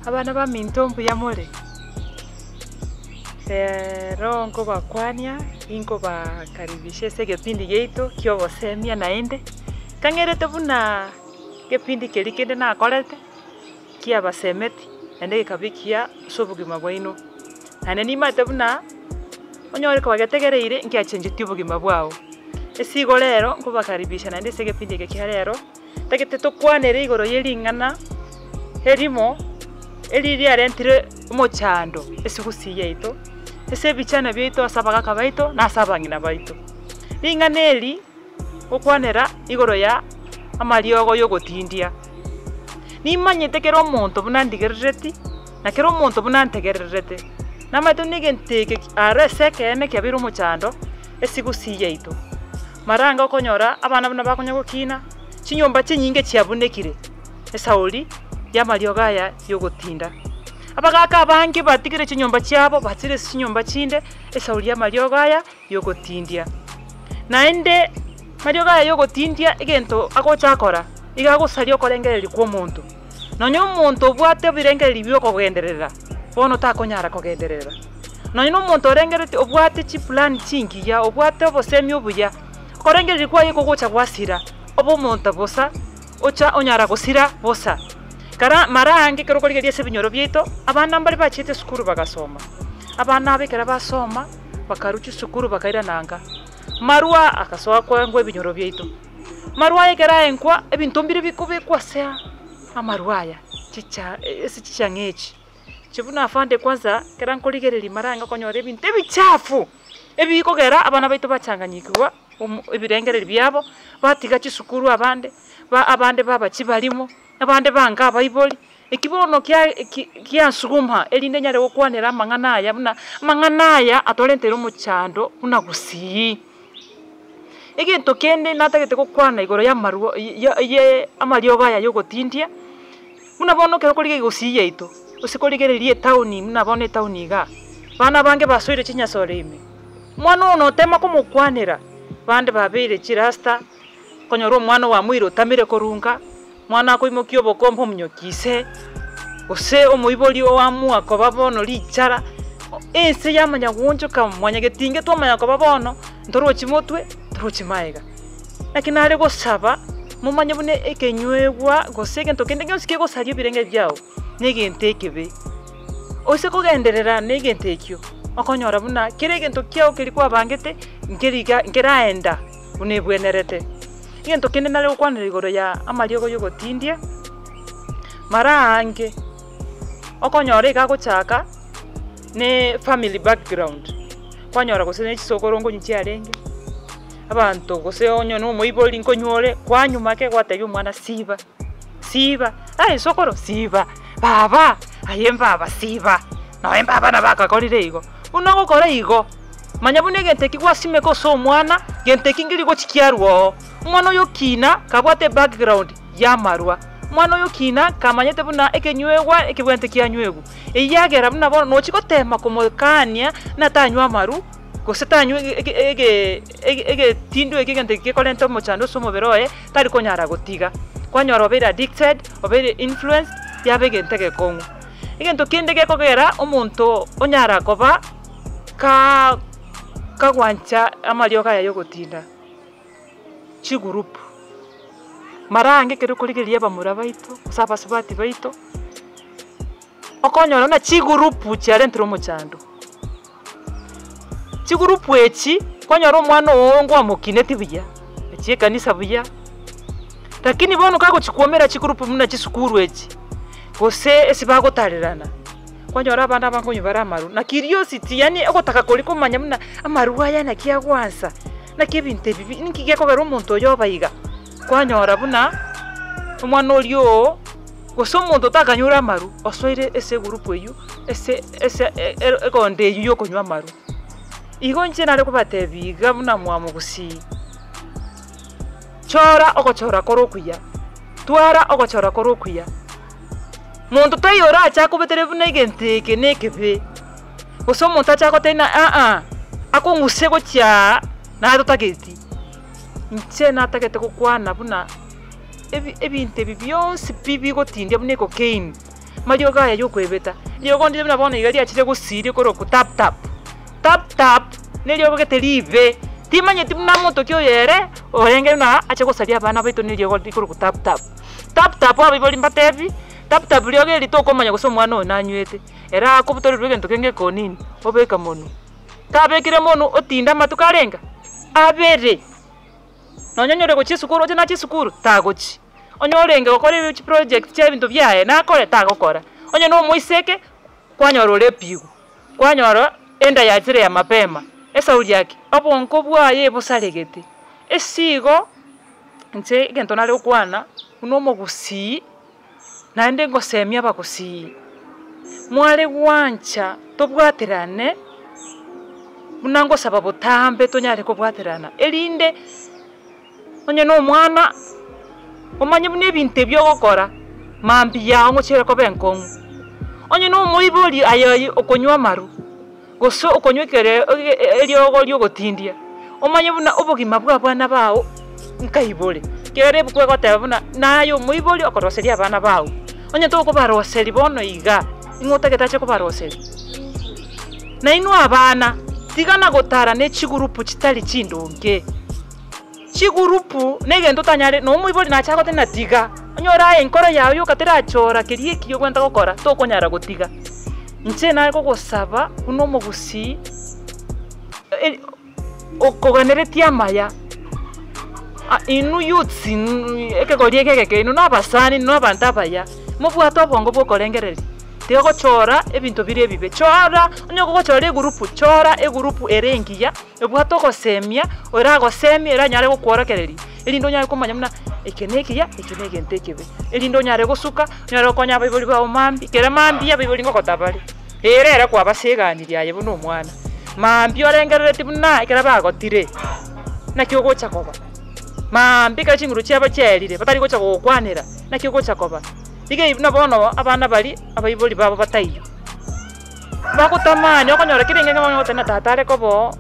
Abana baminto mbuya more? Reero nkobakwania, ninkobakaribisha ase egepindi giaito kia obosemia naende, nkang'erete buna egepindi keria kende nakorete, kiabasemeti naende gekaba ekiya ase obogima bwaino. Naende nimanyete buna, onyore kwagetegereire nkiachengetie obogima bwao. Ase igo rero, nkobakaribisha naende ase egepindi eke kia rero. Ntagete tokwanere igoro ye ring'ana erimo, eri riarentire omochando ase gusii yaito, ase ebichana biaito, ase abagaka baito, na ase abang'ina baito. Ring'ana eri, gokwanera igoro ya amariogo ya ogotindia. Nimanyete kera omonto buna ndigerereti, na kera omonto buna ntegererete, namanyete buna egento eke aro ase ekeene kiabeire omochando ase gusii yaito. Mara ange okonyora abana buna bakonya gokina, chinyomba chinyinge chiabunekire esauri y'amariogo aya y'ogotinda. Abagaka abange batigire chinyomba chiabo bachire ase chinyomba chinde esauri y'amariogo aya y'ogotindia. Naende amariogo aya y'ogotindia egento agocha akora, iga agosaria okorengereria kwa omonto. Nonya omonto obwate ebirengererio bia okogenderera, bono takonyara kogenderera. Nonya na omonto orengereretie obwate chiplan chingiya, obwate obosemia obuya, okorengereria kwaye kogocha gwasira, obe omonto bosa, ocha onyara gosira bosa. Kara mara aange ekero okorigereria ase ebinyoro biaito, abana mbare bachiete esukuru bagasoma, abana aba ekero basoma, bakarwa chisukuru bakairana nka, marwa agasoa koengwa ebinyoro biaito. Marwa aya ekero aenkwa, ebinto mbire bikobekwa ase amarwa aya, chicha ase chichang'a echi. Inche buna afande kwanza, ekero nkorigereria mara ange okonyora ebinto ebichafu, ebikogera abana baito bachanganyikigwa omo ebirengererio biabo, batiga chisukuru abande, ba abande baba chibarimo, abande bange abaibori, eki bono kia ki giasuguma erinde nyare gokwanera amang'ana aya buna, amang'ana aya atorenteire omochando buna gusii. Egento kende natagete gokwana igoro y'amarwa ya ye amariogo aya ya ogotindia, buna bono ekero okorigereria gusii yaito, gose korigereria etown buna bono etown igaa, abana abange basoire chinyasore ime, omwana oyo notema komokwanera, bande babeire chirasta, okonyora omwana oamoire otamire korwa nka, omwana akoimokia obokombe omonyokia ise, gose omoibori oamua koba bono richara, ense yamanya goonchoka mwanyagetinge twamanya koba bono, ntorochi motwe, ntorochi maega. Naki nare gosaba, momanye buna ekenyuegwa gose egento kende gionsi kegosaria ebirenge biao, na egento ekebe. Ose kogenderera na egento ekio, okonyora buna kera egento kiao keria kwabangete, nkeri iga nkeraenda buna ebwenerete. Egento kende nare gokwanera igoro ya amariogo ya ogotindia, mara aange, okonyora iga agochaka ne family background, kwanyora gose ne chisokoro nkonywa chiarenge, abanto gose onye na omoibori nkonywa ore, kwanywa make gwatebia omwana siba, siba, aye sokoro siba, baba aye mbaba siba, nonye mbaba nabo akakorire igo. Buna ogokora igo, manya buna egento eki gwasimeka ase omwana, gento eki nkeri gochi kiarwa oo. Omwana oyo okina kabwate ebackground ya amarwa, omwana oyo okina kamanyete buna ekenywegwa ekebwenerete kianywegwa, eyio yagera buna bono nochi gotema komokania buna tanywa amarwa, gose tanywa ege ege ege egetindwa eke egento eke gekorenta omochando ase omobere oye, tari konyara gotiga. Kwanyora obeire addicted, obeire influenced, yaba egento egekong'u. Egento kende gekogera omonto onyara koba kaa kagwancha amariogo aya ya ogotinda, chigurupu. Mara aange ekero okorigereria abamura baito, gose abasubati baito, okonyora buna chigurupu chiarentire omochando. Chigurupu echi, kwanyora omwana oo ngwamokineti buya, achie ekanisa buya, lakini bono kagochi kwomera chigurupu buna chisukuru echi, gose ase bagotarerana, kwanyora abana aba nkonywa bare amarwa, na curiosity yaani ogotaka koria komanya buna amarwa aya naki agwansa, naki ebinto ebi bi ninki gekogera omonto oyo oba iga, kwanyora buna omwana oria oo. Gose omonto otakanyure amaru, osoire ase egurupu eywo, ase ase egondo eywo ya okonywa amaru. Igo inche nare kobatebia iga buna mwamogusii, chora ogochora kore okuya, twara ogochora kore okuya, monto taiyo orache akobetere buna egento eke na ekebe, gose omonto ache agotebie ng'a aa, akong'use gochia aa, naye totageti. Inche natagete gokwana buna. Ebi ebinto ebi bionsi pi bigotindia buna ecocaine. Mariogo aya ya okoebeta, riogo ndire buna bono iga riachire gusii rikorokwa tap tap, tap tap neriogo gete ribe, timanyeti buna monto ki oyo ere orenge buna ache gosaria abana baito na eriogo rikorokwa tap tap. Tap tap abaibori mbatebi, tap tap riogo eri tokomanya gose omwana oyo nanywete, ere akobutorerwa egento kenge ekonini, obeka monwe, kabekire monwe otinda amatuko arenga? Abere. Nonya onyore gochia esukuru oche nachie esukuru, tagochi. Onye orenge gokora ebi chiproject chia ebinto biaye, nakore? Tagokora. Onye na omoiseke, kwanyora ore epigo, kwanyora enda yachire ya mapema, esauri yake, obonko bwaye bosaregete. Ase igo, inche egento nare gokwana, buna omogusii, naende ngosemia abagusii, mware gwancha tobwaterane, buna ngosaba botambe tonyare kobwaterana, erinde onye na omwana omanye buna ebinto ebi ogokora mambia yao ngochiere koba enkong'u. Onye na omoibori aye oyio okonywa amaru, gose okonywa ekere eriogo ria ogotindia, omanye buna obogima bwa abana bao nkai bore. Ekiagera ebuku egoteba buna naye omoibori okoroseria abana bao, onye tokobaroseria bono iga, ning'o otagete ache kobaroseria? Nainwe abana, tigana gotara ne chigurupu chitari chindonge. Chigurupu negento otanyare na omoibori nache agote ng'a tiga, onyore aye enkoro yago yoka terachora keria ekiya obwenerete gokora, tokonyara gotiga. Inche nare kogosaba buna omogusii okoganeretie amaya, inwe youths ekegori eke egeke inwe na abasani inwe na abanto abaya, mobwate obongo bwa okorengereria. Tiga gochora ebinto bire ebibe, chora onye kogochora egurupu, chora egurupu ere engiya. Ebwate ogosemia, oragosemie eranyare gokworokereria, erinde onyare komanya buna eke nekiya, eke negento ekebe, erinde onyare gosuka, onyare gokonya abaibori bao mambia, ekero mambia abaibori ngogota bare, ere ere kwabaseganirie aye buna omwana, mambia orengereretie buna ekero bagotire, naki ogocha koba, maambia ekero chinguru chiabo chiaerire batari gocha gogokwanera, naki ogocha koba. Iga buna bono abana baria abaibori babo bataiyo. Bagotamani okonyora kera engaki bono ogoteba ng'a tata are koba oo,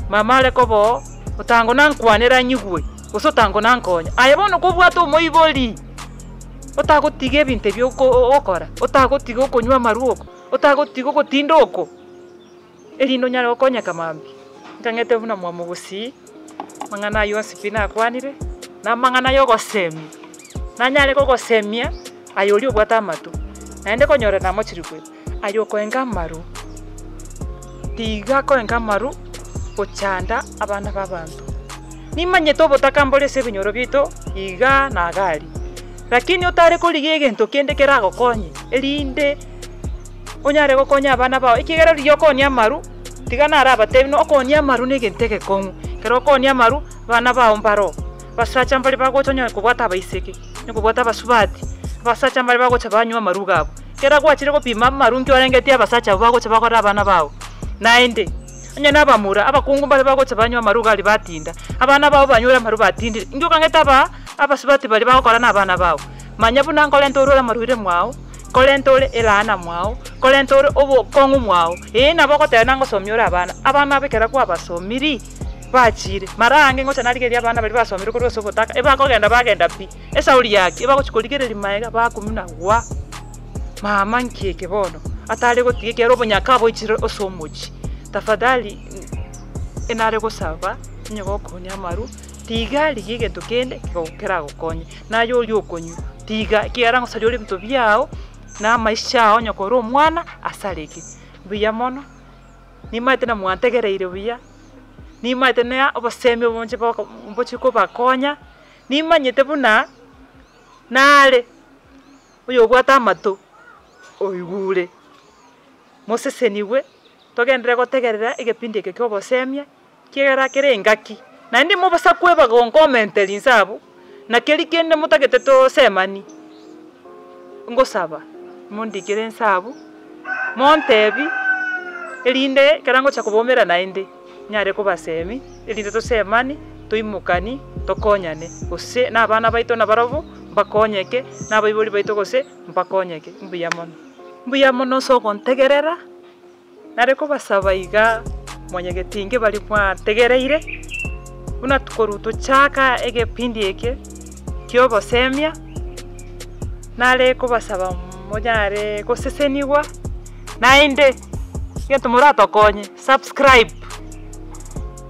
mama are koba oo, otango nankwanere anyigwe, gose otango nankonye. Aye bono kobwate omoibori, otagotiga ebinto ebi oko ogokora, otagotiga okonywa amarwa oko, otagotiga ogotinda oko, erinde onyare gokonyeka mambia. Nkang'ete buna mwamogusii, amang'ana aywo onsi pi nakwanire, na amang'ana ya ogosemia, nanyare kogosemia aye oria obwate amato, naende konyora namochire kweba. Aye okoenga amaru, tiga koenga amaru gochanda abana b'abanto. Nimanyete obotaka mbore ase ebinyoro biaito igaa na iga aria, lakini otare korigia egento kende keragokonye erinde onyare gokonya abana bao, ekiagera riria okoonia amaru, tiga narabatebi buna okoonia amaru na egento egekong'u, ekero okoonia amaru, abana bao mbaro, abasacha mbare bagocha onye kobwata abaiseke, onye kobwata abasubati, abasacha mbare bagocha banywa amaru iga abwo. Ekero gwachire gopima amaru nki orengetie abasacha abwo bagocha bakore abana bao? Naende, onye na abamura, abakungu mbare bagocha banywa amaru iga aria batinda, abana bao banywire amaru batindire, inki okang'ete aba abasubati baria bagokora na abana bao? Manya buna nkorenta ore amarwaire mwao, nkorenta ore elaana mwao, nkorenta ore obokong'u mwao, ee nabo ogoteba nangosomia ore abana, abana aba ekero kwabasomirie, bachire, mara aange ngocha narigereria abana baria basomire korwa ase obotaka, ebakogenda bagenda pi. Esauri yake ebagochia korigereria magega bakumia buna gwa! Mama nki eke bono? Atare gotiga ekiagera obonyaka aboichire ase omochie. Tafadhali enare gosaba onye gokonya amaru, tiga rigia egento kende keragokonye. Naye oria okonywa, tiga ekiagera ngosaria ore ebinto biago, na amaisha ao onye kore omwana asareke. Mbuya mono, nimanyete na mwantegereire buya, nimanyete na obosemi obonche boko mbochie kobakonya. Nimanyete buna nare oyobwate amato oigure. Mosesenigwe, togenderere gotegerera egepindi eke kia obosemia, kiagera kere engaki, naende mobasa kweba gonkomenteri inse abwo, na keria kende motagete tosemani, ngosaba mondikere inse abwo, montebi, erinde ekero ngocha kobaumera naende. Nyare kobasemia, erinde tosemani, toimokani, tokonyane, gose na abana baito nabarabwo mbakonyeke, na abaibori baito gose mbakonyeke. Mbuya mono. Mbuya mono ase ogontegerera, nare kobasaba iga mwanyagetinge baria mwantegereire, buna korwa tochaka egepindi eke kia obosemia, nare kobasaba. Monyare gosesenigwa, naende egento moratokonye, subscribe,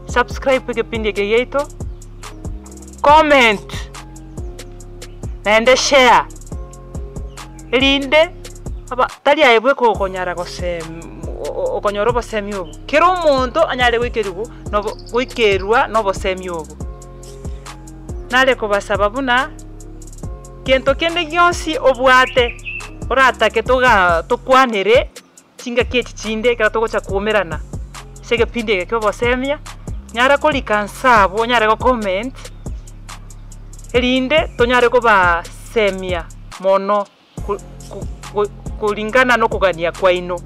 subscribe egepindi eke giaito, comment, naende share, erinde aba tari aye bweka okonyara gosem okonyora obosemi obo, kera omonto anyare goikerigwa nobo goikerwa na obosemi obo. Nare kobasaba buna, gento kende gionsi obwate oratake togaa tokwanere chingaki echi chinde ekero togocha koumerana ase egepindi eke kia obosemia, nyara korika nse abwo onyare go comment, erinde tonyare kobasemia mono ko- ko kulingana na okogania kwaino.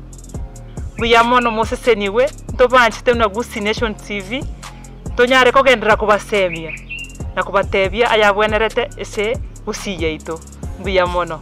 Mbuya mono mosesenigwe, ntobanchete buna Gusii Nation TV, tonyare kogenderera kobasemia na kobatebia ayabwenerete ase Gusii yaito. Mbuya mono.